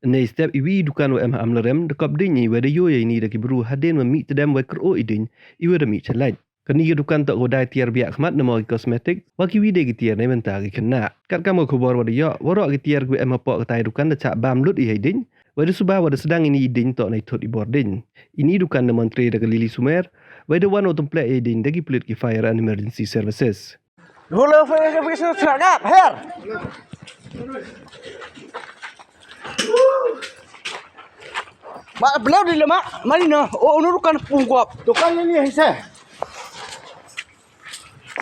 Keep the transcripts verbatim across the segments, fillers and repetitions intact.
Nei step iwi dukan wa em ha Amlarem da kop diñ i wa da yoh ya ini da ki bru hadien wa mih tdem wa kro i diñ i wa da mih chalait. Kani ka dukan toh ka wa dai tiar biak khmat na mo ki cosmetic, wa ki wi de ki tiar nei bynta ki khynnah. Kat kam ka khubor wa da yoh, waroh ki tiar ki wa em hapoh ka tai dukan da chah bam lut i hei diñ, wa da suba wa da sdang ini i diñ toh nei thut i bor diñ. Ini dukan da montri da ka Lily Sumer, wa da wan u tumplek i diñ da ki pulit ki fire and emergency services. Hello, fire and emergency, serang ap, her. Mak, belau di lemak, mari no, oh, unu dukan punggop. Dukan ini hise.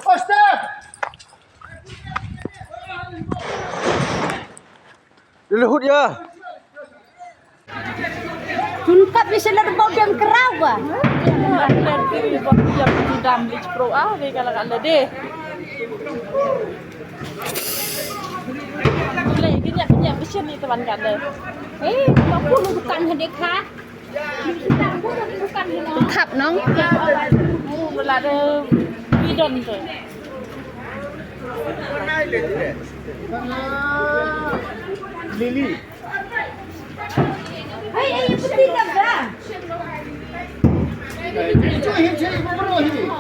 Oste. Lehut ya. Tun kap ni sila de bau dem kerau ba. Ada di bau dem di pro ah, di kala kala de. Lei, kenyak, kenyak, besen ni teman kala. Eh, apa lu bukan hade kha? Bukan ni no. Thap nong. Oh, bela de bidon tu. Lily. Hei, hei, peti dah. Itu hin cari bubur hi.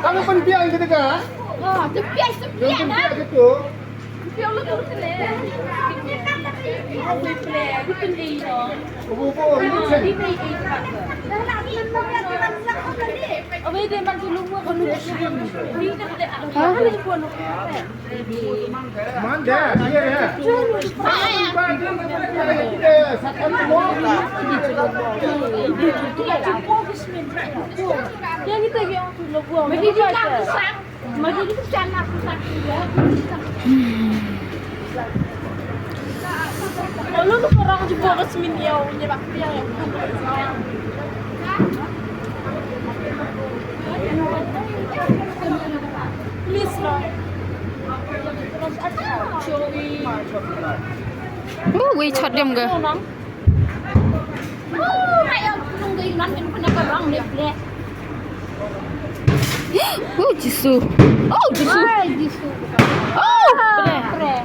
Kamu pun biar kita ka? Oh, tu biar, tu biar dah. Biar kita tu. Biar lu tu le. Bubur, bubur, ini cari. Abang dia man tu lu buat. Ha? Mana dia? Dia ya. Yang kita yang tu lagu. Bagi dia tak besar. Bagi dia besar nak besar. Lalu tu orang juga resmi dia punya bakpia yang. Please lah. Woo, wei chot dem ga. Oh, Jisu. Oh, Jisu. Ai, Jisu. Oh, pre. Pre.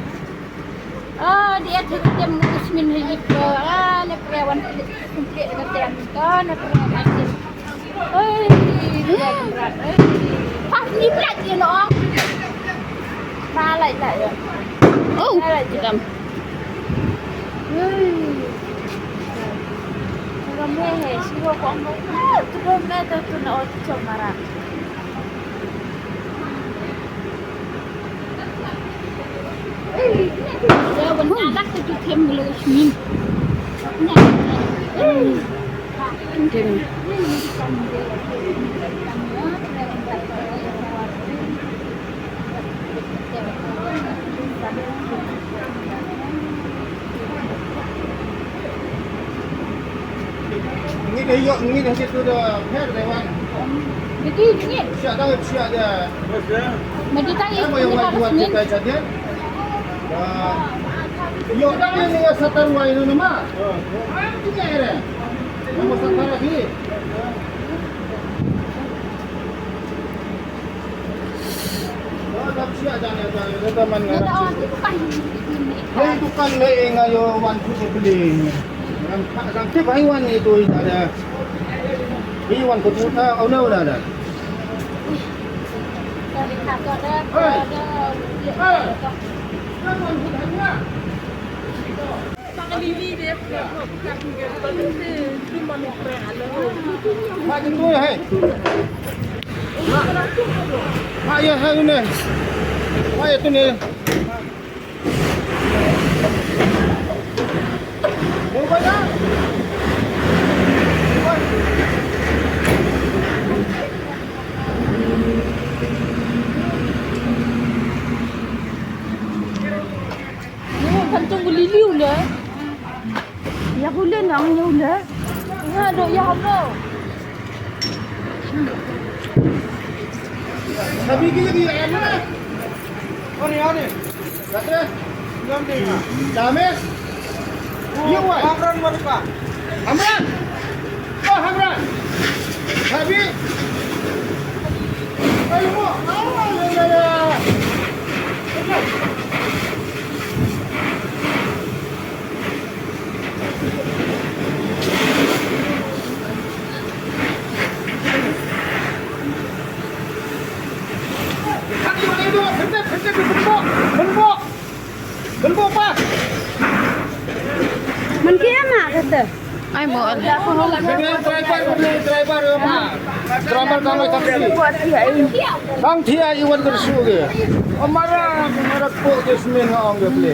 Oh, dia tu tem ngus min hili pre. Ah, ne pre wan kumplit ke tem. Oh, ne pre wan. Oi, berat, eh. Pas ni plat dia no. Malai lah ya. Oh, malai je. Hitam. Hei. Ramai hai, siro ko ang. Ah, tu ramai tu tu na ot chomara. Eh, ini tu. Ya, wan anak tu tu tem ngelus min. Nah. Eh. Ngit ha yoh, ngit ha situ da pher da wan. Betul, ngit. Siap dah, siap dah. Betul, tak? Apa yang wan buat kita jadi? Yoh dah ni ya satar wai tu nama. Apa tu kira? Nama satar lagi? Hei, dukan le nga yoh wan tu beli. Kan tip hei wan itu ada. Hei wan tu ta, oh, no, ada. Hei. Hei. Mak, itu ya, hai. Mak, mak, ya, hai, ini. Mak, ya, tu ni. Mau banyak? Yo, kan tong ko liliw le. Ya ko le nang yo le. Ya do ya lo. Sabi ki ki ya na. Ore ore. Kate. Ngam de na. Dame. Yo wa. Amran Marka. Amran. Oh, Amran. Sabi. Ayo mo. Ah, ya ya ya. Bun bok pa. Man ki ama kata. Ai mo. Driver, driver, driver, driver ka mai taxi. Tang thia i wan ka su ke. Amara, amara ko ke smen nga ong ke ple.